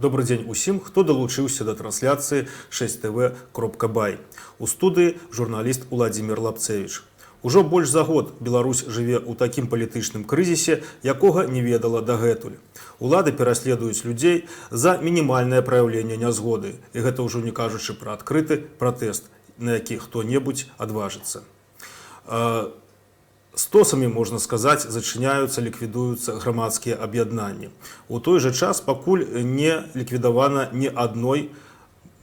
Добры дзень усім, хто далучыўся да трансляцыі 6tv.by. У студыі журналіст Уладзімир Лапцевич. Ужо больш за год Беларусь жыве ў такім палітычным крызісе, якога не ведала дагэтуль. Улады пераследуюць людзей за мінімальнае праяўленне нязгоды, і гэта ўжо не кажучы пра адкрыты пратэст, на які хто-небудзь адважыцца. Стосамі, можна сказаць, зачыняюцца, ліквідуюцца грамадскія аб'яднанні. У той жа час пакуль не ліквідавана ні адной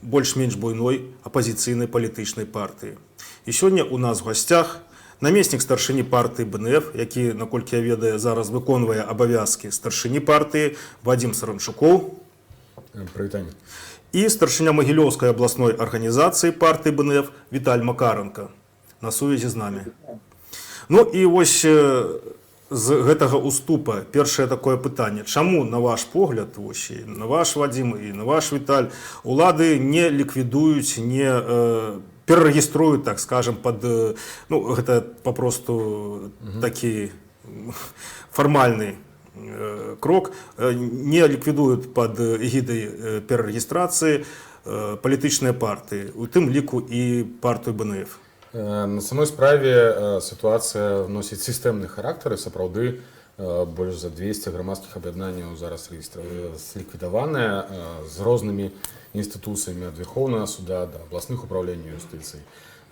больш-менш буйной апазіцыйнай палітычнай партыі. І сёння у нас в гасцях намеснік старшыні партыі БНФ, які, наколькі я ведаю, зараз выконвае абавязкі старшыні партыі, Вадзім Саранчукоў. Прывітанне. І старшыня Магілёўскай абласной арганізацыі партыі БНФ Віталь Макаранка на сувязі з намі. Ну і вось з гэтага уступа першае такое пытанне: чаму, на ваш погляд, вось і на ваш, Вадзім, і на ваш, Віталь, улады не ліквідуюць, не перарэгіструюць, так скажем, под ну, гэта папросту такі фармальны крок, не ліквідуюць под эгідай перарэгістрацыі палітычныя партыі, у тым ліку і партыю БНФ? На самой справе сітуацыя носіць сістэмны характар, і сапраўды больш за 200 грамадскіх аб'яднанняў зараз зліквідаваныя з рознымі інстытуцыямі, ад Верховнага суда да абласных упраўленняў юстыцыі.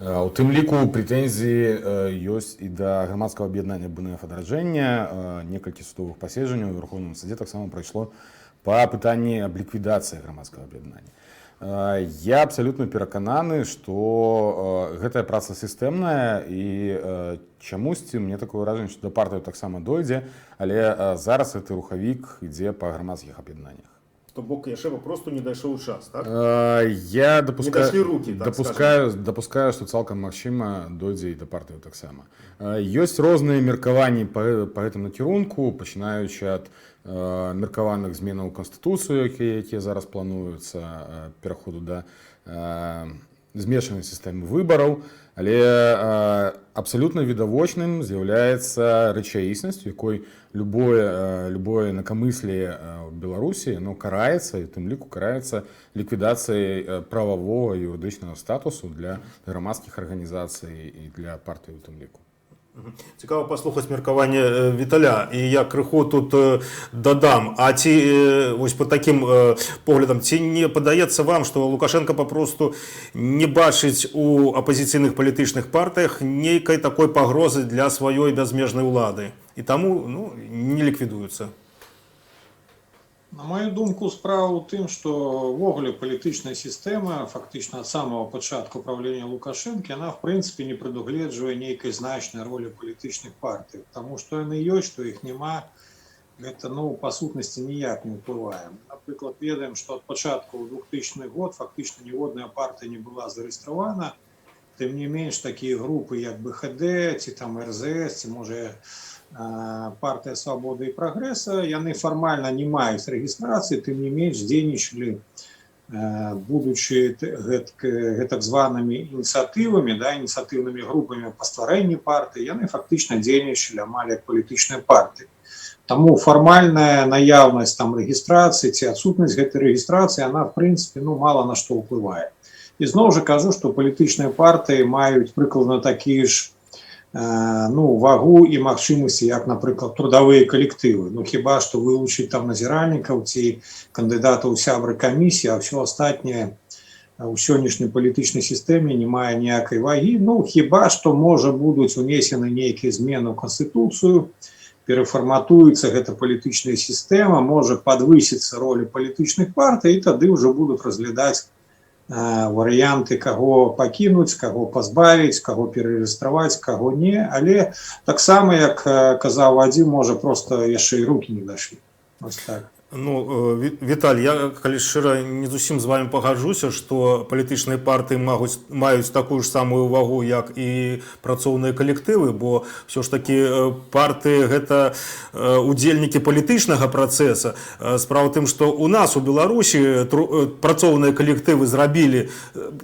У тым ліку прэтэнзіі ёсць і да грамадскага аб'яднання БНФ «Адраджэння». Некалькі судовых паседжанняў у Верховным судзе таксама прайшло па пытанні аб ліквідацыі грамадскага аб'яднання. Я абсалютна перакананы, што гэтая праца сістэмная, і чамусьці мне такое ўражанне, што да партыю таксама дойдзе, але зараз гэты рухавік ідзе па грамадскіх аб'яднаннях. То бок яшчэ папросту не дайшоў час, так? Я дапускаю, дайшлі рукі, так. Дапускаю, што цалкам магчыма, дойдзе і да партыю таксама. Ёсць розныя меркаванні па гэтым накірунку, пачынаючы ад меркаваных зменаў у канстытуцыю, якія зараз плануюцца, пераходу да змешанай сістэмы выбараў, але абсалютна відавочным з'яўляецца рэчаіснасць, у якой любое інакамыслие ў Беларусі, оно караецца, і у тым ліку караецца ліквідацыяй прававога, юрыдычнага статусу для грамадскіх арганізацый і для партый у тым ліку. Цікава паслухаць меркаванне Віталя, і я крыху тут дадам. А ці вось по такім поглядам, ці не падаецца вам, што Лукашэнка папросту не бачыць у апазіцыйных палітычных партыях нейкай такой пагрозы для сваёй бязмежнай улады і таму, ну, не ліквідуюцца? На мою думку, справа ў тым, што ўвогуле палітычная сістэма фактычна ад самага пачатку праўлення Лукашэнкі, она в прынцыпе не прадугледжвае нейкай значнай ролі палітычных партый. Таму што яны ёсць, што іх няма, гэта, ну, па сутнасці ніяк не ўплывае. Напрыклад, ведаем, што ад пачатку 2000 год фактычна ніводная партыя не была зарэгістравана. Тым не менш такія групы, як БХД ці там РЗС, ці, можа, Партыя свабоды і прагрэса, яны фармальна не маюць рэгістрацыі, тым не менш дзейнічалі, будучы гэтак званымі ініцыятывамі, да, ініцыятыўнымі групамі па стварэнні партыі, яны фактычна дзейнічалі амаль як палітычныя партыі. Таму фармальная наяўнасць там рэгістрацыі ці адсутнасць гэтай рэгістрацыі, она в прынцыпе, ну, мала на што ўплывае. І зноў жа кажу, што палітычныя партыі маюць прыкладна такія ж ну, вагу і магчымасці, як, напрыклад, трудавыя калектывы. Ну, хіба што вылучыць там назіральнікаў ці кандыдатаў у сябры камісіі, а ўсё астатняе у сённяшняй палітычнай сістэме не мае ніякай вагі. Ну, хіба што, можа, будуць унесены нейкія змены ў канстытуцыю, перафарматуецца гэта палітычная сістэма, можа падвысіцца ролі палітычных партый, і тады ўжо будуць разглядаць варыянты, каго пакінуць, каго пазбавіць, каго перарэгістраваць, каго не. Але таксама, як казаў Вадзім, можа, просто яшчэ і рукі не дайшлі. Ось так. Ну, Віталь, я, калі шчыра, не зусім з вами пагаджуся, што палітычныя партыі маюць такую ж самую вагу, як і працоўныя калектывы, бо ўсё ж такі партыі — гэта удзельнікі палітычнага працэса. Справа ў тым, што у нас у Беларусі працоўныя калектывы зрабілі,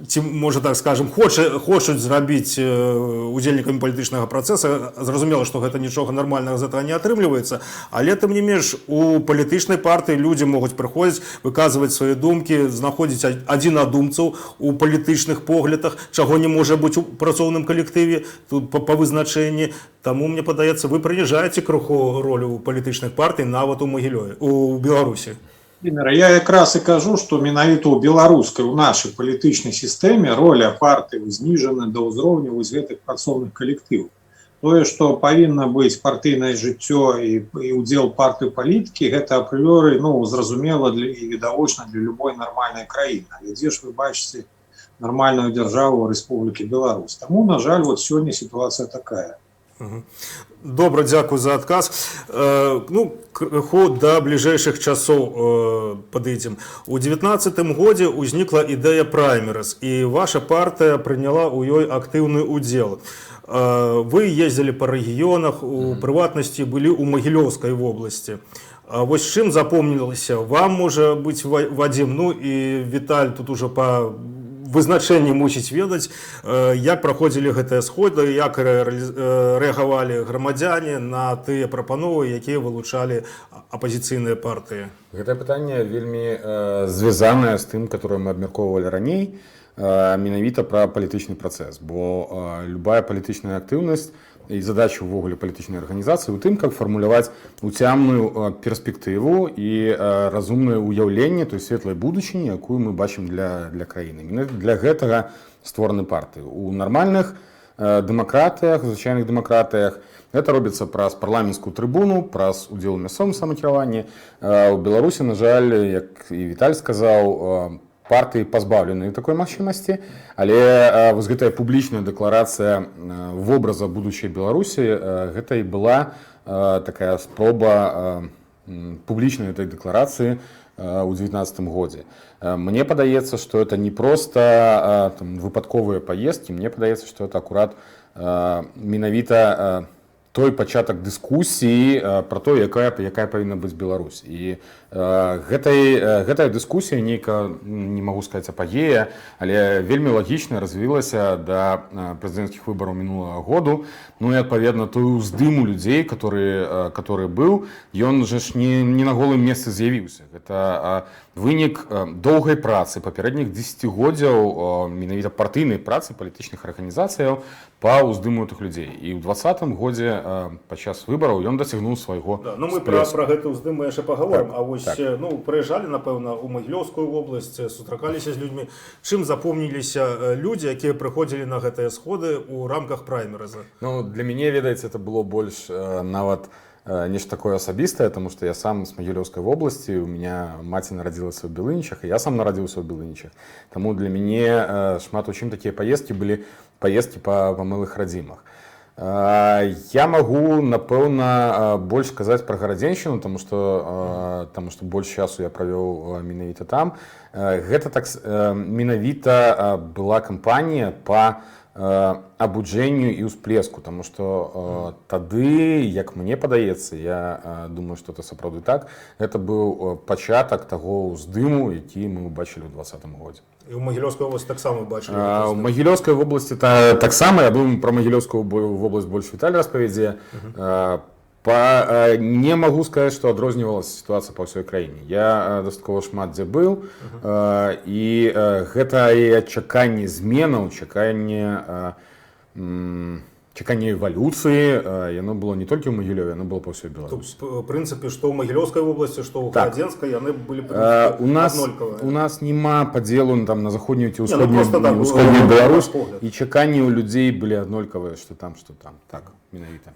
ці, можа, так скажем, хочуць зрабіць удзельнікамі палітычнага працэса. Зразумела, што гэта нічога нармальнага з этого не атрымліваецца, але тым не менш у палітычнай партыі партый, людзі могуць прыходзіць, выказваць свае думкі, знаходзіць адзінадумцаў у палітычных поглядах, чаго не можа быць у працоўным калектыве тут па вызначэнні. Таму, мне падаецца, вы прыніжаеце крыху ролю палітычных партый нават у Магілёве, у Беларусі. Я якраз і кажу, што менавіта ў беларускай, у нашай палітычнай сістэме роля партыі зніжана да ўзроўню вось гэтых працоўных калектываў. Тое, што павінна быць партыйнае жыццё і ўдзел партыі палітыкі, гэта апрыёры, ну, зразумела і відавочна для любой нармальнай краіны. Але дзе ж вы бачыце нармальную дзяржаву Рэспублікі Беларусь? Таму, на жаль, вот сёння сітуацыя такая. Добра, дзякую за адказ. Ну, крыху да бліжэйшых часоў падыдзем. У 19-м годзе ўзнікла ідэя праймерыз, і ваша партыя прыняла ў ёй актыўны ўдзел. Вы ездзілі па рэгіёнах, у прыватнасці былі ў Магілёўскай вобласці. А вось чым запомнілася вам, можа быць, Вадзім, ну і Віталь тут уже па вызначэнні мусіць ведаць, як праходзілі гэтыя сходы, як рэагавалі грамадзяне на тыя прапановы, якія вылучалі апазіцыйныя партыі? Гэтае пытанне вельмі звязанае з тым, которое мы абмяркоўвалі раней, менавіта пра палітычны працэс, бо любая палітычная актыўнасць і задача ўвогуле палітычнай арганізацыі ў тым, каб фармуляваць уцямную перспектыву і разумнае ўяўленне той светлай будучыні, якую мы бачым для краіны. Менавіта для гэтага створаны партыі. У нармальных дэмакратыях, звычайных дэмакратыях гэта робіцца праз парламенцкую трыбуну, праз удзел у мясцовым самакіраванні. У Беларусі, на жаль, як і Віталь сказаў, партыі пазбаўлены такой магчымасці, але вось гэтая публічная дэкларацыя вобраза будучай Беларусі, гэта і была такая спроба публічнай этой дэкларацыі ў 19-м годзе. Мне падаецца, што это не проста там выпадковыя паездкі, мне падаецца, што это акурат менавіта той пачатак дыскусіі пра то, якая павінна быць Беларусь. І гэтая дыскусія нейка, не магу сказаць апагея, але вельмі лагічна развілася да прэзідэнцкіх выбараў мінулага году. Ну і, адпаведна, той уздым у людзей, который быў, ён жа ж не на голым месцы з'явіўся. Гэта вынік доўгай працы папярэдніх дзесяцігоддзяў, менавіта партыйнай працы палітычных арганізацыяў па ўздыму тых людзей. І ў 20-м годзе падчас выбараў ён дасягнуў свайго Да, ну мы пра, сплеску. пра гэты ўздым мы яшчэ пагаворым. Так, а вось так. Ну, прыязджалі, напэўна, у Магілёўскую вобласць, сустракаліся з людзьмі. Чым запомніліся людзі, якія прыходзілі на гэтыя сходы ў рамках праймерыза? Ну, для мяне, ведаеце, это было больш нават нешта такое асабістае, тому что я сам з Магілёўскай вобласці, у меня маці нарадзілася ў Белынічах, і я сам нарадзіўся ў Белынічах. Таму для мяне шмат у чым такія паездкі былі паездкі па мылых радзімах. Я магу, напэўна, больш сказаць пра Гарадзеншчыну, таму што больш часу я правёў менавіта там. Гэта так менавіта была кампанія па абуджэнню і ўсплеску, таму што тады, як мне падаецца, я думаю, што это сапраўды так, гэта быў пачатак таго ўздыму, які мы ўбачылі ў 20-м годзе. І ў Магілёўскай вобласці таксама бачылі У гэты ўздым? Магілёўскай вобласці таксама, я думаю, пра Магілёўскую вобласць больш Віталь распавядзе. Не магу сказаць, што адрознівалася сітуацыя па ўсёй краіне. Я дастаткова шмат дзе быў, і гэта і чаканне зменаў, чаканне эвалюцыі, яно было не толькі ў Магілёве, яно было па ўсёй Тут, Беларусі. в прынцыпе, што ў Магілёўскай вобласці, што ў Так. Гарадзенскай, яны былі, в прынцыпе, У нас аднолькавыя. у нас няма падзелу там на заходнюю ці Не, ну, ўсходнюю, просто так, усходнюю Беларусь, погляд. І чаканні ў людзей былі аднолькавыя, што там, што там. Так, менавіта.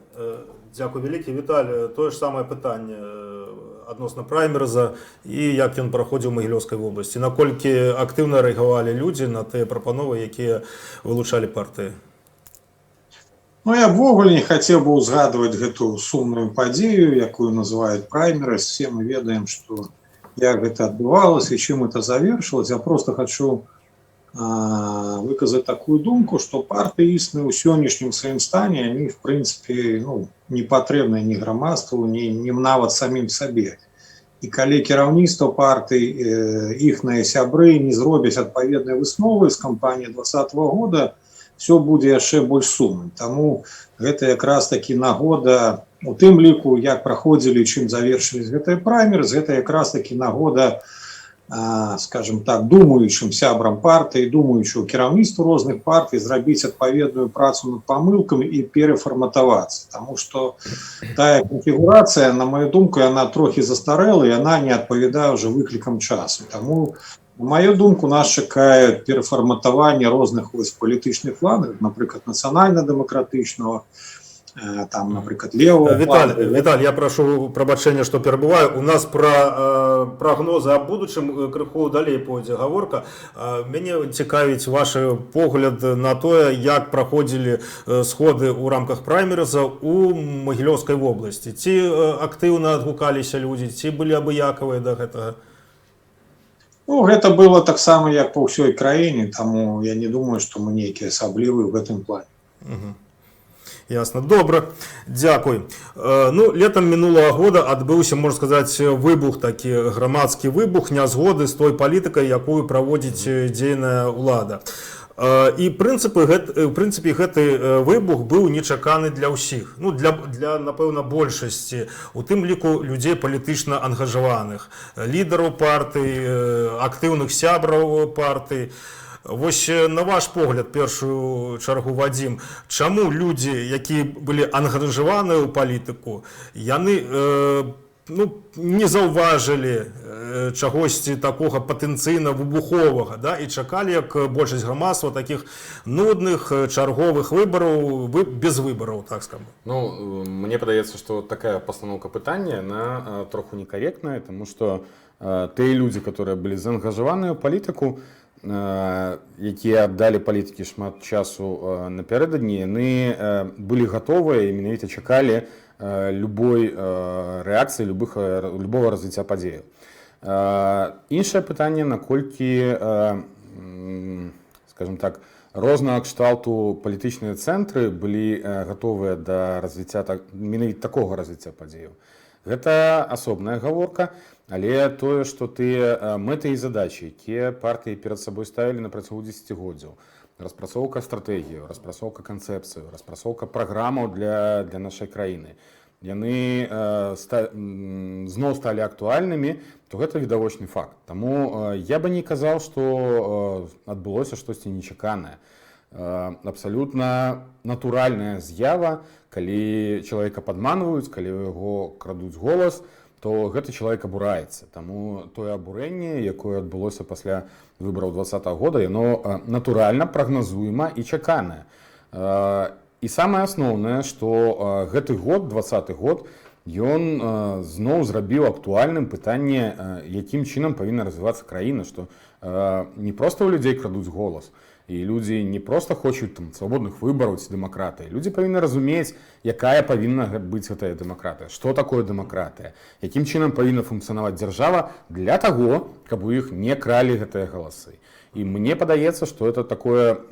Дзякуй вялікі. Віталь, тое ж самае пытанне адносна праймерыза і як ён праходзіў у Магілёўскай вобласці. Наколькі актыўна рэагавалі людзі на тыя прапановы, якія вылучалі партыі? Ну, я ўвогуле не хацеў бы ўзгадваць гэту сумную падзею, якую называюць праймерыз. Все мы ведаем, што як гэта адбывалася і чым это завершылась. Я просто хочу выказаць такую думку, што партыі існы ў сённяшнім сваім стане, они, в принципе, ну, не патрэбныя ні грамадству, ні нават самім сабе. І калі кіраўніцтва партый, іхныя сябры не зробяць адпаведныя высновы з кампаніі 20-го года, все будзе яшчэ больш сумным. Таму гэта якраз такі нагода У тым ліку, як праходзілі, чым завершылись гэтыя праймерыз, гэта якраз таки нагода, скажем так, думаючым сябрам партыі, думаючы кіраўніцтву розных партый зрабіць адпаведную працу над памылкамі і перафарматавацца. Таму што тая канфігурацыя, на мою думку, яна трохі застарэла і яна не адпавядае ўжо выклікам часу. Таму, на мою думку, нас чакае перафарматаванне розных вось палітычных флангаў, напрыклад, нацыянальна-дэмакратычнага, там, напрыклад, левого. Віталь, Віталь, я прашу прабачэння, што перабываю. У нас пра прагнозы аб будучым крыху далей пойдзе гаворка. Мяне цікавіць ваш погляд на тое, як праходзілі сходы ў рамках праймерыза у Магілёўскай вобласці. Ці актыўна адгукаліся людзі, ці былі абыякавыя да гэтага? Ну, гэта было таксама, як па ўсёй краіне, таму я не думаю, што мы нейкія асаблівыя ў гэтым плане. Ясна. Добра, дзякуй. Ну, летом мінулага года адбыўся, можна сказаць, выбух, такі грамадскі выбух нязгоды з той палітыкай, якую праводзіць дзейная ўлада. І у прынцыпе гэты выбух быў нечаканы для ўсіх, ну, для, напэўна, большасці, у тым ліку людзей палітычна ангажаваных, лідараў партый, актыўных сябраў партый. Вось на ваш погляд, першую чаргу Вадзім, чаму людзі, якія былі ангажаваныя ў палітыку, яны ну, не заўважылі чагосьці такога патэнцыйна выбуховага, да, і чакалі, як большасць грамадства, такіх нудных чарговых выбараў, без выбараў, так скажем? Ну, мне падаецца, што такая пастаноўка пытання, она троху некарректная, таму што тыя людзі, которые былі заангажаваныя ў палітыку, якія аддалі палітыкі шмат часу напярэдадні, яны былі гатовыя і менавіта чакалі любой рэакцыі, любого развіцця падзеяў. Іншае пытанне, наколькі, скажем так, рознага кшталту палітычныя цэнтры былі гатовыя да развіцця так, менавіта такога развіцця падзеяў. Гэта асобная гаворка, але тое, што тыя мэты і задачы, якія партыі перад сабой ставілі на працягу дзесяцігоддзяў, распрацоўка стратэгію, распрацоўка канцэпцыю, распрацоўка праграмаў для нашай краіны, яны зноў сталі актуальнымі, то гэта відавочны факт. Таму я бы не казаў, што адбылося штосьці нечаканае. Абсалютна натуральная з'ява, калі чалавека падманваюць, калі ў яго крадуць голас, то гэты чалавек абураецца. Таму тое абурэнне, якое адбылося пасля выбараў 20-го года, яно натуральна прагназуема і чаканае. І самае асноўнае, што гэты год, 20-ы год, ён зноў зрабіў актуальным пытанне, якім чынам павінна развівацца краіна, што не проста ў людзей крадуць голас, і людзі не проста хочуць там свабодных выбараў ці дэмакратыі. Людзі павінны разумець, якая павінна быць гэтая дэмакратыя, што такое дэмакратыя, якім чынам павінна функцыянаваць дзяржава для таго, каб у іх не кралі гэтыя галасы. І мне падаецца, што это такое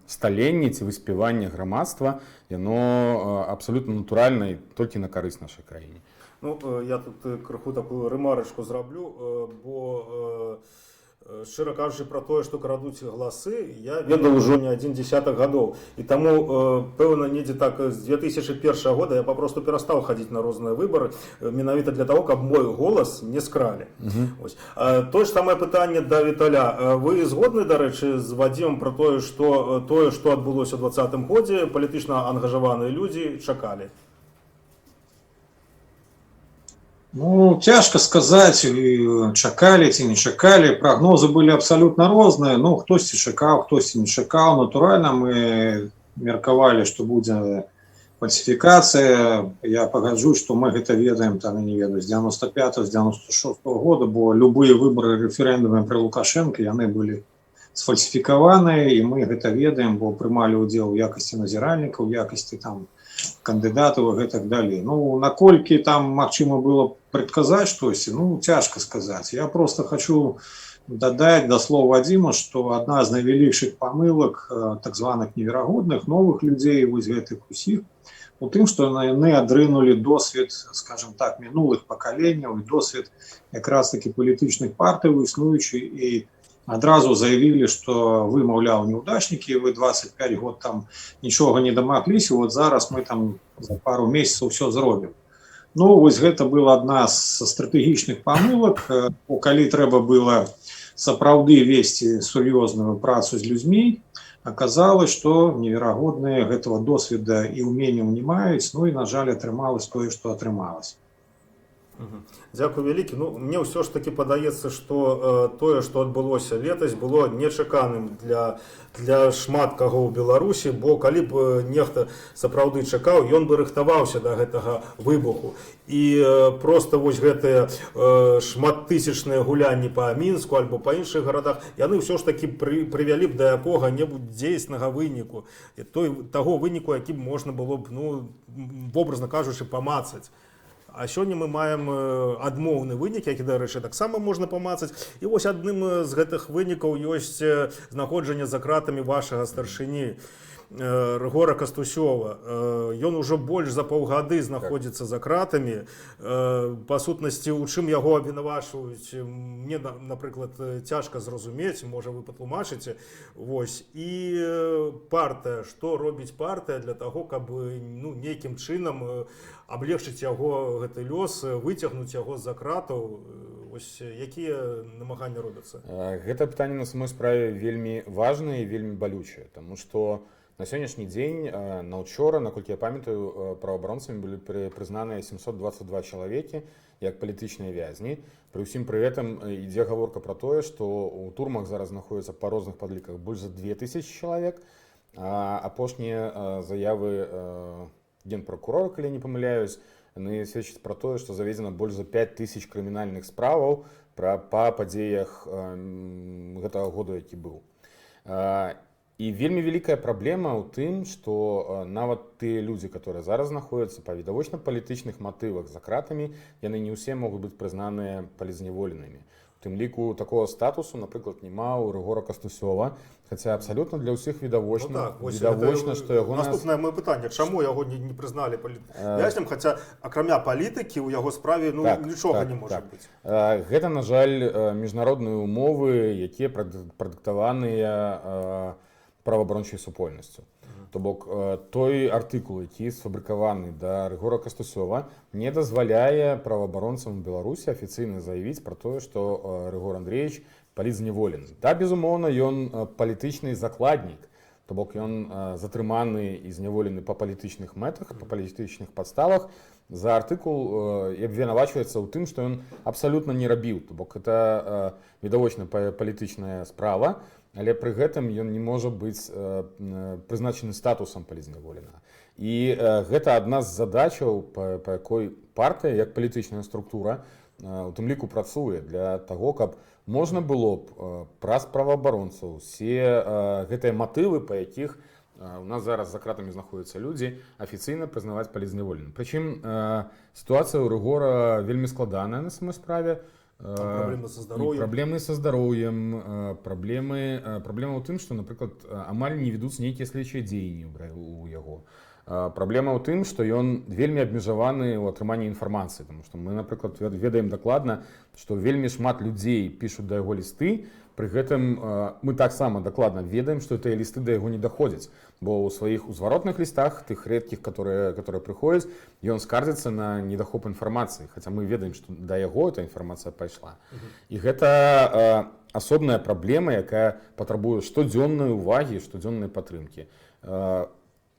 сталенне ці выспяванне грамадства, яно абсалютна натуральна і толькі на карысць нашай краіне. Ну, я тут крыху такую рэмарачку зраблю, бо, шчыра кажучы, пра тое, што крадуць галасы, я ведаў ужо не адзін десятак гадоў. І таму, пэўна, недзе так з 2001 года я папросту перастаў хадзіць на розныя выбары, менавіта для таго, каб мой голас не скралі. Ось. Тое ж самае пытанне да Віталя. Вы згодны, дарэчы, з Вадзімам пра тое, што тое, што адбылося ў 20-м годзе, палітычна ангажаваныя людзі чакалі? Ну, цяжка сказаць, чакалі ці не чакалі. Прагнозы былі абсалютна розныя. Ну, хтосьці чакаў, хтосьці не чакаў. Натуральна, мы меркавалі, што будзе фальсіфікацыя. Я пагаджусь, што мы гэта ведаем там, я не ведаю, з 95, з 96 года, бо любыя выбары, рэферэндумы пры Лукашэнка, яны былі сфальсіфікаваныя, і мы гэта ведаем, бо прымалі ўдзел у якасці назіральнікаў, у якасці там кандыдатаў і гэтак далей. Ну, наколькі там магчыма было прадказаць штосьці, ну, цяжка сказаць. Я просто хочу дадаць да слоў Вадзіма, што адна з найвялікшых памылак так званых неверагодных новых людзей, вось гэтых усіх, у тым, што яны адрынулі досвед, скажем так, мінулых пакаленняў і досвед якраз таки палітычных партый, існуючы і Адразу заявілі, что вы, маўляў, неудачники, вы 25 год там нічога не дамагліся, вот зараз мы там за пару месяцаў все зробім. Ну, вось гэта была адна з стратэгічных памылак, бо калі трэба было сапраўды весці сур'ёзную працу з людзьмі, аказалось, што неверагодныя гэтага досведа і ўменняў не маюць, ну і, на жаль, атрымалось тое, што атрымалось. Дзякуй вялікі. Ну, мне ўсё ж таки падаецца, што тое, што адбылося летась, было нечаканым для шмат каго ў Беларусі, бо калі б нехта сапраўды чакаў, ён бы рыхтаваўся да гэтага выбуху. І проста вось гэтыя шматтысячныя гулянні па Мінску альбо па іншых гарадах, яны ўсё ж такі прывялі б да якога-небудзь дзейснага выніку. І таго выніку, які б можна было б, ну, вобразна кажучы, памацаць. А сёння мы маем адмоўны вынік, які, дарэчы, таксама можна памацаць. І вось адным з гэтых вынікаў ёсць знаходжанне за кратамі вашага старшыні Рыгора Кастусёва. Ён ужо больш за паўгады знаходзіцца за кратамі. Па сутнасці, у чым яго абвінавачваюць, мне, напрыклад, цяжка зразумець, можа, вы патлумачыце. Вось. І партыя, што робіць партыя для таго, каб ну, нейкім чынам аблегчыць яго гэты лёс, выцягнуць яго з-за кратаў, ось якія намаганні робяцца? Гэта пытанне на самой справе вельмі важнае і вельмі балючае, таму што на сённяшні дзень, на ўчора, наколькі я памятаю, праваабаронцамі былі прызнаныя 722 чалавекі як палітычныя вязні. Пры ўсім пры гэтым ідзе гаворка пра тое, што ў турмах зараз знаходзяцца па розных падліках больш за 2000 чалавек. А апошнія заявы генпракурора, калі я не памыляюсь, яны сведчаць пра тое, што заведзена больш за 5000 крымінальных справаў па падзеях гэтага году, які быў. І вельмі вялікая праблема ў тым, што нават тыя людзі, которые зараз знаходзяцца па відавочна палітычных матывах за кратамі, яны не ўсе могуць быць прызнаныя палітзняволенымі. У тым ліку такого статусу, напрыклад, няма ў Рыгора Кастусёва, хаця абсалютна для ўсіх відавочна, Ну так, вось відавочна, гэта, што яго нас наступнае маё пытанне: чаму яго не прызналі вязнем, хаця акрамя палітыкі ў яго справе, ну, нічога не можа быць? Гэта, на жаль, міжнародныя умовы, якія прадыктаваныя праваабарончай супольнасцю. То бок той артыкул, які сфабрыкаваны да Рыгора Кастусёва, не дазваляе праваабаронцам у Беларусі афіцыйна заявіць пра тое, што Рыгор Андреевич палітзняволены. Да, безумоўна, ён палітычны закладнік, то бок ён затрыманы і зняволены па палітычных мэтах, па палітычных падставах за артыкул і абвінавачваецца ў тым, што ён абсалютна не рабіў. То бок это відавочна палітычная справа, але пры гэтым ён не можа быць прызначаны статусам палітзняволенага. І гэта адна з задачаў, па якой партыя як палітычная структура у тым ліку працуе для таго, каб можна было б праз праваабаронцаў усе гэтыя матывы, па якіх у нас зараз за кратамі знаходзяцца людзі, афіцыйна прызнаваць палітзняволеным. Прычым сітуацыя ў Рыгора вельмі складаная на самой справе. Там праблемы са І здароўем. Праблемы са здароўем, праблема ў тым, што, напрыклад, амаль не ведуцца нейкія следчыя дзеянні ў яго. Праблема ў тым, што ён вельмі абмежаваны ў атрыманні інфармацыі, таму што мы, напрыклад, ведаем дакладна, што вельмі шмат людзей пішуць да яго лісты, пры гэтым мы таксама дакладна ведаем, што гэтыя лісты да яго не даходзяць, бо ў сваіх узваротных лістах, тых рэдкіх, которые прыходзяць, ён скардзіцца на недахоп інфармацыі, хаця мы ведаем, што да яго эта інфармацыя пайшла. І гэта асобная праблема, якая патрабуе штодзённай увагі, штодзённай падтрымкі.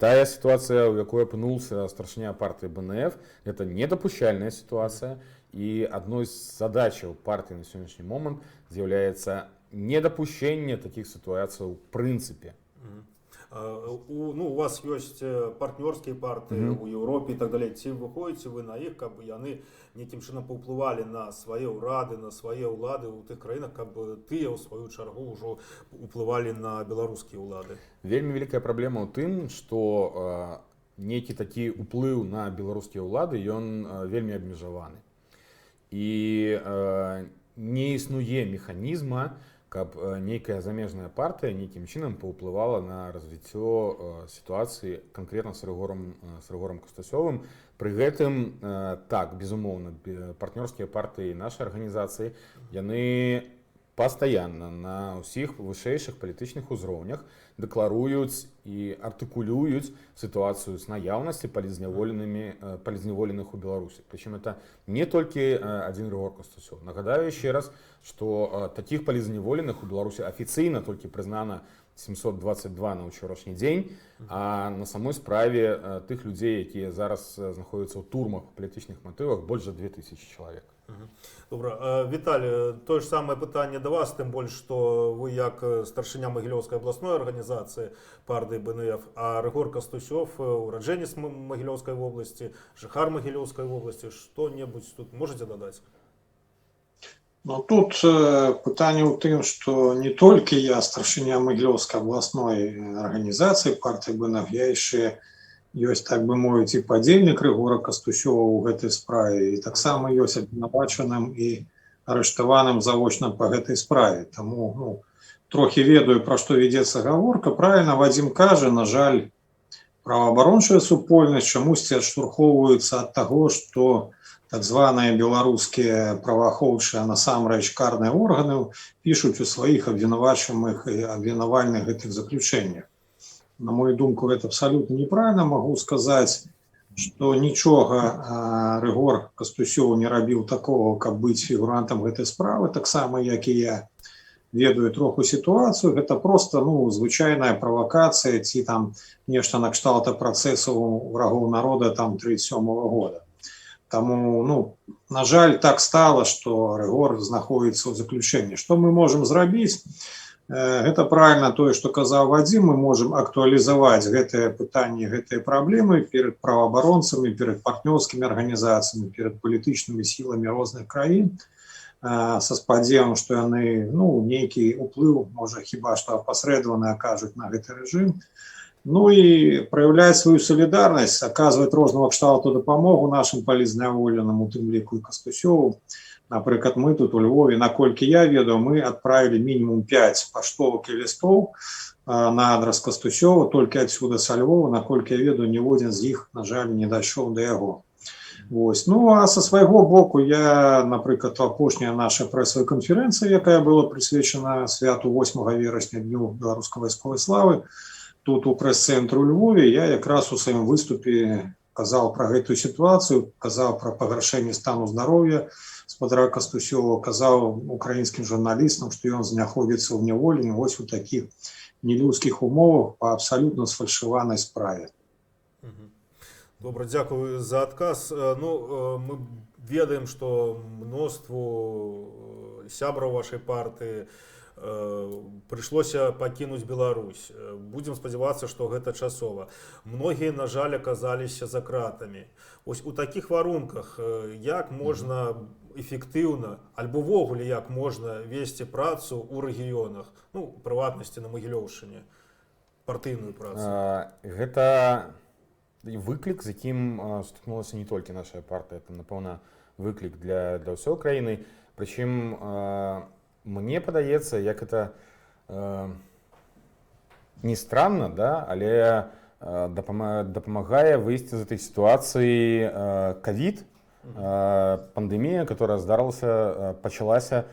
Тая сітуацыя, у якой апынуўся старшыня партыі БНФ, гэта недапушчальная сітуацыя, і адной з задачаў партыі на сённяшні момант з'яўляецца недапушчэнне такіх сітуацый у прынцыпе. Ну, у вас ёсць партнёрскія партыі у Еўропе і так далей. Ці выходзіце вы на іх, каб яны нейкім чынам паўплывалі на свае ўрады, на свае ўлады ў тых краінах, каб тыя ў сваю чаргу ўжо уплывалі на беларускія ўлады? Вельмі вялікая праблема ў тым, што нейкі такі ўплыў на беларускія ўлады, ён вельмі абмежаваны. І не існуе механізма, каб нейкая замежная партыя нейкім чынам паўплывала на развіццё сітуацыі канкрэтна з Рыгорам Кастусёвым. Пры гэтым, так, безумоўна, партнёрскія партыі нашай арганізацыі, яны Пастаянна на ўсіх вышэйшых палітычных узроўнях дэкларуюць і артыкулююць сітуацыю з наяўнасці палітзняволеных у Беларусі. Прычым это не толькі адзін Рыгор Кастусёў. Нагадаю яшчэ раз, што такіх палітзняволеных у Беларусі афіцыйна толькі прызнана 722 на ўчорашні дзень, а на самой справе тых людзей, якія зараз знаходзяцца ў турмах па палітычных матывах, больш за 2000 чалавек. Добра. Віталь, тое ж самае пытанне да вас, тым больш, што вы як старшыня Магілёўскай абласной арганізацыі партыі БНФ, а Рыгор Кастусёў ураджэнец Магілёўскай вобласці, жыхар Магілёўскай вобласці, што-небудзь тут можаце дадаць? Ну, тут пытанне ў тым, што не толькі я старшыня Магілёўскай абласной арганізацыі партыі БНФ, я яшчэ ёсць, так бы мовіць, і падзельнік Рыгора Кастусёва ў гэтай справе, і таксама ёсць абвінавачаным і арыштаваным завочна па гэтай справе. Таму, ну, трохі ведаю, пра што вядзецца гаворка. Правильно Вадзім кажа, на жаль, праваабарончая супольнасць чамусьці адштурхоўваецца ад таго, што так званыя беларускія праваахоўчыя, насамрэч карныя органы пішуць у сваіх абвінавачваемых і абвінавальных гэтых заключэннях. На мою думку, гэта абсалютна неправильно. Магу сказаць, што нічога Рыгор Кастусёў не рабіў такого, каб быць фігурантам гэтай справы, таксама як і я ведаю троху сітуацыю. Гэта просто, ну, звычайная правакацыя ці там нешта накшталта працэсаў врагоў народа там 37 -го года. Таму, ну, на жаль, так стала, што Рыгор знаходіцца ў заключэнні. Што мы можам зрабіць? Гэта правильно тое, што казаў Вадзім, мы можам актуалізаваць гэтыя пытанні, гэтыя праблемы перад праваабаронцамі, перад партнёрскімі арганізацыямі, перад палітычнымі сіламі розных краін, са спадзевам, што яны, ну, нейкі ўплыў, можа, хіба што апасрэдаваны, акажуць на гэты рэжым. Ну і праяўляць сваю салідарнасць, аказваць рознага кшталту дапамогу нашым палітзняволеным, у тым ліку і Кастусёву. Напрыклад, мы тут у Львове, наколькі я ведаю, мы адправілі мінімум 5 паштовак і лістоў на адрас Кастусёва толькі отсюда, са Львова. Наколькі я ведаю, ніводзін з іх, на жаль, не дайшоў да яго. Вось. Ну а са свайго боку я, напрыклад, апошняя наша прэсавая канферэнцыя, якая была прысвечана святу 8 верасня, дню беларускай вайсковай славы, тут у прэс-цэнтру Львове, я якраз у сваім выступе казаў пра гэтую сітуацыю, казаў пра пагаршэнне стану здароўя спадара Кастусёва, казаў украінскім журналістам, што ён знаходзіцца ў няволенні вось у такіх нелюдскіх умовах па абсалютна сфальшыванай справе. Добра, дзякую за адказ. Ну, мы ведаем, што мноству сябраў вашай партыі прыйшлося пакінуць Беларусь. Будзем спадзявацца, што гэта часова. Многія, на жаль, аказаліся за кратамі. Ось у такіх варунках як можна эфектыўна альбо ўвогуле як можна весці працу ў рэгіёнах, ну, у прыватнасці на Магілёўшчыне, партыйную працу? Гэта выклік, з якім сутыкнулася не толькі наша партыя, это, напэўна, выклік для ўсёй краіны. Прычым мне падаецца, як это не странно, да, але дапамагае выйсці з этой сітуацыі кавід, пандэмія, которая здарылася, пачалася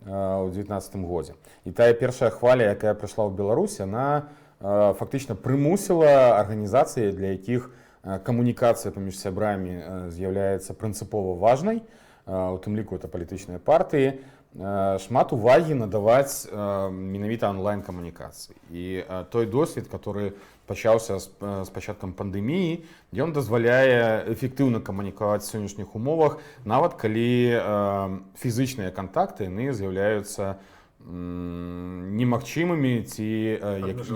ў 19 годзе. І тая першая хваля, якая прыйшла ў Беларусь, она фактычна прымусіла арганізацыі, для якіх камунікацыя паміж сябрамі з'яўляецца прынцыпова важнай, у тым ліку это палітычныя партыі, шмат увагі надаваць менавіта онлайн-камунікацыі. І той досвед, который пачаўся з пачаткам пандэміі, ён дазваляе эфектыўна камунікаваць сённяшніх умовах, нават калі фізычныя кантакты яны з'яўляюцца немагчымымі ці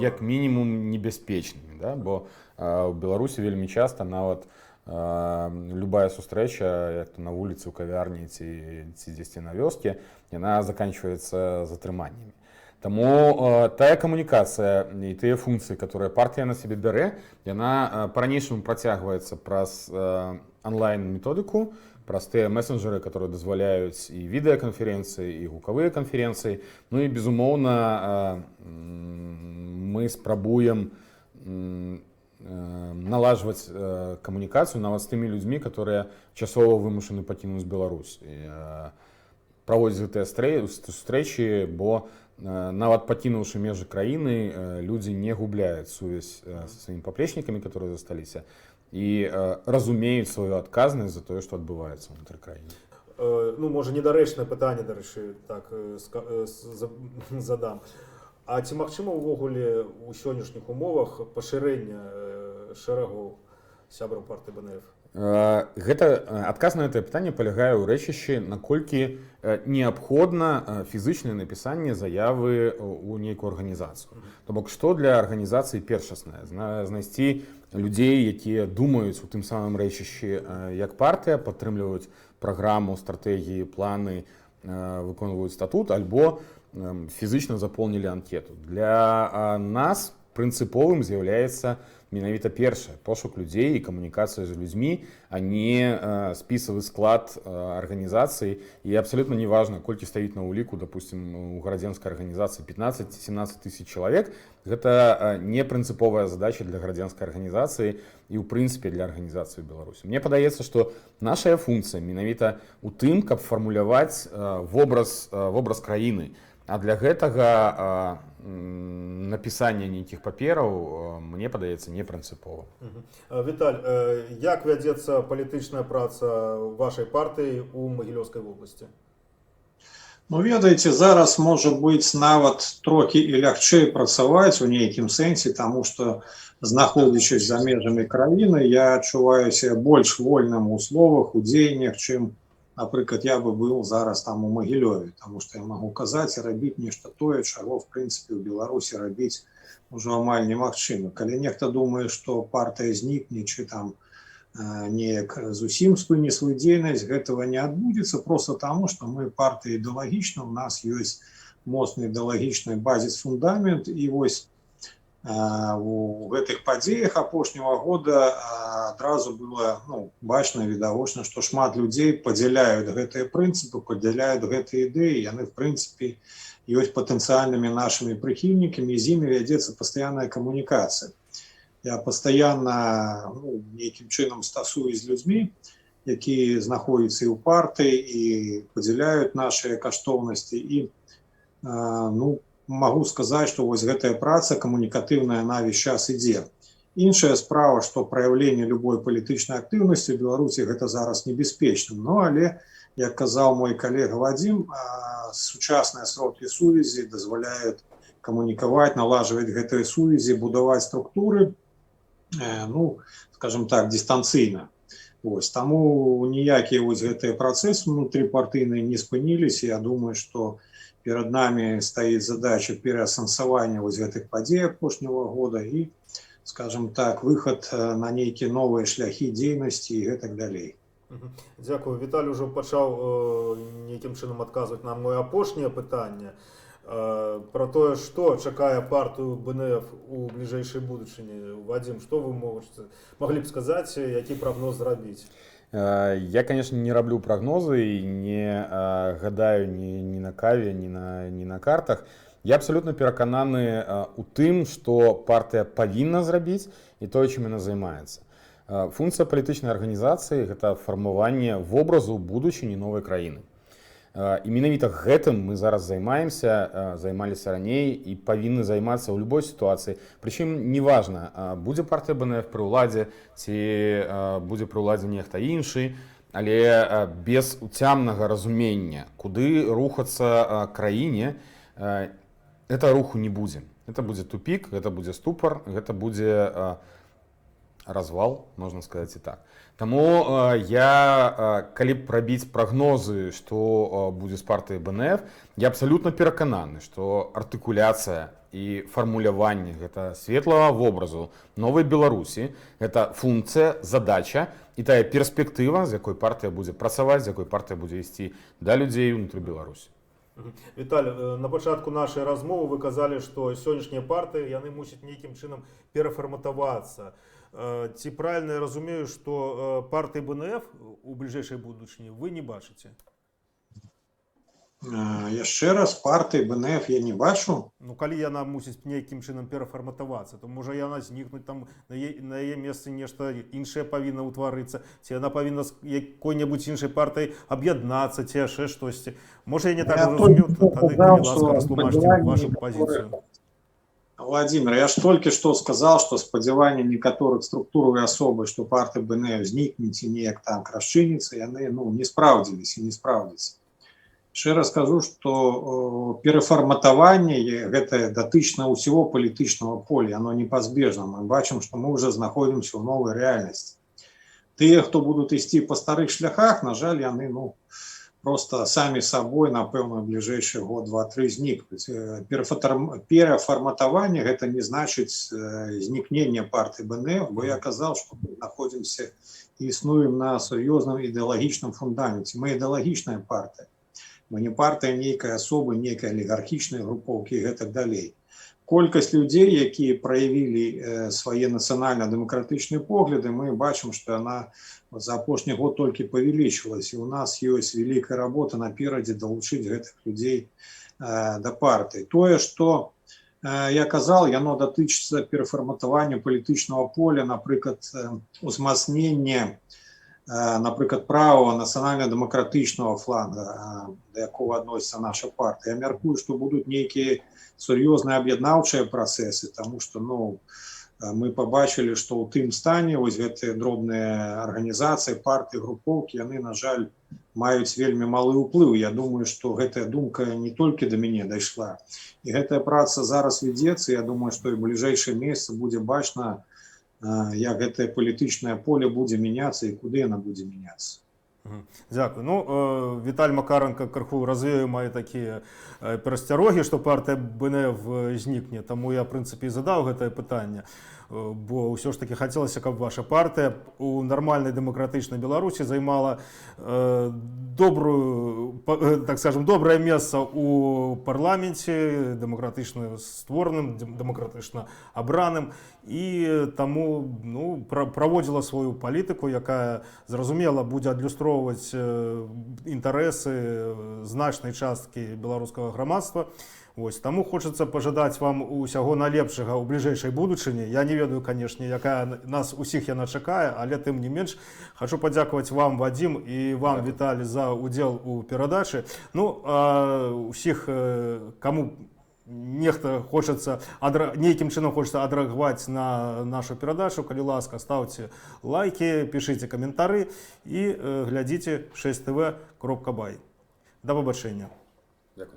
як мінімум небяспечнымі, да? Бо у Беларусі вельмі часта нават любая сустрэча, як то на вуліцы, у кавярні ці дзесьці на вёске, яна заканчваецца затрыманнямі. Таму тая камунікацыя і тыя функцыі, которые партыя на сябе бярэ, яна па-ранейшаму працягваецца праз онлайн методыку, праз тыя месенджеры, которые дазваляюць і відэаканферэнцыі, і гукавыя канферэнцыі. Ну і, безумоўна, мы спрабуем налажваць камунікацыю нават з тымі людзьмі, которые часова вымушаны пакінуць Беларусь. І, праводзіць гэтыя сустрэчы, бо нават пакінуўшы межы краіны, людзі не губляюць сувязь са сваімі паплечнікамі, которые засталіся, і разумеюць сваю адказнасць за тое, што адбываецца ўнутры краіны. Ну, можа, недарэчнае пытанне, дарэчы, так задам. А ці магчыма ўвогуле ў сённяшніх умовах пашырэння шэрагу сябраў партыі БНФ? Гэта адказ на гэтае пытанне палягае ў рэчышчы, наколькі неабходна фізычнае напісанне заявы ў нейкую арганізацыю. То бок што для арганізацыі першаснае: знайсці людзей, якія думаюць у тым самым рэчышчы, як партыя, падтрымліваюць праграму, стратэгіі, планы, выконваюць статут, альбо фізычна запоўнілі анкету. Для нас прынцыповым з'яўляецца менавіта першае: пошук людзей і камунікацыя з людзьмі, а не спісавы склад арганізацыі. І абсалютна неважна, колькі стаіць на ўліку, допустим, у гарадзенскай арганізацыі 15-17 тысяч чалавек. Гэта не прынцыповая задача для гарадзенскай арганізацыі і ў прынцыпе для арганізацыі Беларусі. Мне падаецца, што нашая функцыя менавіта у тым, каб фармуляваць вобраз краіны. А для гэтага напісанне нейкіх папераў, мне падаецца, не прынцыпова. Віталь, як вядзецца палітычная праца вашай партыі ў Магілёўскай вобласці? Ну, ведаеце, зараз можа быць нават трохі і лягчэй працаваць у нейкім сэнсе, таму што, знаходзячись за межамі краіны, я адчуваюся больш вольным у словах, у дзеяннях, чым, напрыклад, я бы быў зараз там у Магілёве, таму што я магу казаць і рабіць нешта тое, чаго в прынцыпе ў Беларусі рабіць ўжо амаль немагчыма. Калі нехта думае, што партыя знікне ці там неяк зусім спыні сваю дзейнасць, гэтага не адбудзецца, просто таму, што мы партыя ідэалагічна, у нас ёсць моцны ідэалагічны базіс, фундамент. І вось у гэтых падзеях апошняга года адразу было, ну, бачна, відавочна, што шмат людзей падзяляюць гэтыя прынцыпы, падзяляюць гэтыя ідэі, яны в прынцыпе ёсць патэнцыяльнымі нашымі прыхільнікамі, з імі вядзецца пастаянная камунікацыя. Я пастаянна, ну, нейкім чынам стасуюсь з людзьмі, якія знаходзяцца і ў партыі і падзяляюць нашыя каштоўнасці, і ну, магу сказаць, што вось гэтая праца камунікатыўная на весь час ідзе. Іншая справа, што праяўленне любой палітычнай актыўнасці ў Беларусі гэта зараз небяспечна. Ну, але, як казаў мой калега Вадзім, сучасныя сродкі сувязі дазваляюць камунікаваць, налажваць гэтыя сувязі, будаваць структуры, ну, скажем так, дыстанцыйна. Вось, таму ніякія вось гэтыя працэсы унутрыпартыйныя не спыніліся. Я думаю, што перад намі стаіць задача пераасэнсавання вось гэтых падзей апошняга года і, скажем так, выхад на нейкія новыя шляхі дзейнасці і гэтак далей. Дзякую. Віталь ужо пачаў нейкім чынам адказваць на мое апошняе пытанне пра тое, што чакае партыю БНФ у бліжэйшай будучыні. Вадзім, што вы маглі б сказаць, які прагноз зрабіць? Я, конечно, не раблю прагнозы і не гадаю ні на каве, ні на картах. Я абсалютна перакананы у тым, што партыя павінна зрабіць, і тое, чым яна займаецца. Функцыя палітычнай арганізацыі — гэта фармаванне вобразу будучыні новай краіны. І менавіта гэтым мы зараз займаемся, займаліся раней і павінны займацца ў любой сітуацыі. Прычым неважна, будзе партыя БНФ пры ўладзе ці будзе пры ўладзе нехта іншы, але без уцямнага разумення, куды рухацца краіне, это руху не будзе. Это будзе тупік, гэта будзе ступар, гэта будзе развал, можна сказаць і так. Таму я, калі б рабіць прагнозы, што будзе з партыяй БНФ, я абсалютна перакананы, што артыкуляцыя і фармуляванне гэта светлага вобразу новай Беларусі — гэта функцыя, задача і тая перспектыва, з якой партыя будзе працаваць, з якой партыя будзе ісці да людзей унутры Беларусі. Віталь, на пачатку нашай размовы вы казалі, што сённяшнія партыі, яны мусяць нейкім чынам перафарматавацца. Ці правільна я разумею, што партыі БНФ у бліжэйшай будучыні вы не бачыце? Яшчэ раз, партыі БНФ я не бачу. Ну, калі яна мусіць нейкім чынам перафарматавацца, то можа яна знікнуць там, на яе месцы нешта іншае павінна ўтварыцца, ці яна павінна з якой-небудзь іншай партыяй аб'яднацца, ці яшчэ штосьці. Можа, я не так Я зразумеў, толькі што тады, казаў, калі ласка, што растлумачце спадзяванні вашу некаторых пазіцыю. Владимир, я ж толькі што сказал, што спадзяванні некаторых структур і асобы, што партыя БНФ знікне ці неяк там расчыніцца, яны, ну, не спраўдзіліся і не спраўдзяцца. Яшчэ раз скажу, што перафарматаванне гэтае датычна ўсяго палітычнага поля, оно непазбежна. Мы бачым, што мы уже знаходзімся ў новай рэальнасці. Тыя, хто будуць ісці па старых шляхах, на жаль, яны, ну, просто самі сабой, напэўна, бліжэйшы год, два, тры знікнуць. Перафарматаванне гэта не значыць знікнення партыі БНФ, бо я казаў, што мы знаходзімся і існуем на сур'ёзным ідэалагічным фундаменце. Мы ідэалагічная партыя. Мы не партыя нейкай асобы, нейкай алігархічнай групоўкі і гэтак далей. Колькасць людзей, якія праявілі свае нацыянальна-дэмакратычныя погляды, мы бачым, што яна за апошні год толькі павялічвалася. І у нас ёсць вялікая работа наперадзе далучыць гэтых людзей да партыі. Тое, што я казал, яно датычыцца перафарматавання палітычнага поля, напрыклад, узмацнення, напрыклад, правого нацыянальна-дэмакратычнага фланга, да якога адносіцца наша партыя. Я мяркую, што будуць нейкія сур'ёзныя аб'яднаўчыя працэсы, таму што, ну, мы пабачылі, што ў тым стане вось гэтыя дробныя арганізацыі, партыі, групоўкі, яны, на жаль, маюць вельмі малы ўплыў. Я думаю, што гэтая думка не толькі да мяне дайшла. І гэтая праца зараз вядзецца. Я думаю, што і бліжэйшыя месяцы будзе бачна, як гэтае палітычнае поле будзе мяняцца і куды яна будзе мяняцца. Дзякую. Ну, Віталь Макаранка крыху развеяў мае такія перасцярогі, што партыя БНФ знікне. Таму я, в прынцыпе, і задаў гэтае пытанне. Бо ўсё ж такі хацелася, каб ваша партыя у нармальнай дэмакратычнай Беларусі займала добрую, так скажем, добрае месца у парламенце, дэмакратычна створаным, дэмакратычна абраным, і таму, ну, праводзіла сваю палітыку, якая, зразумела, будзе адлюстроўваць інтарэсы значнай часткі беларускага грамадства. Вось, таму хочацца пажадаць вам усяго найлепшага ў бліжэйшай будучыні. Я не ведаю, канешне, якая нас усіх яна чакае, але тым не менш хачу падзякаваць вам, Вадзім, і вам, Дзякую. Віталь, за удзел у перадачы. Ну, а усіх, каму нехта хочацца нейкім чынам хочацца адрэагаваць на нашу перадачу, калі ласка, стаўце лайки, пішыце каментары і глядзіце 6tv.by. Да пабачэння. Дзякую.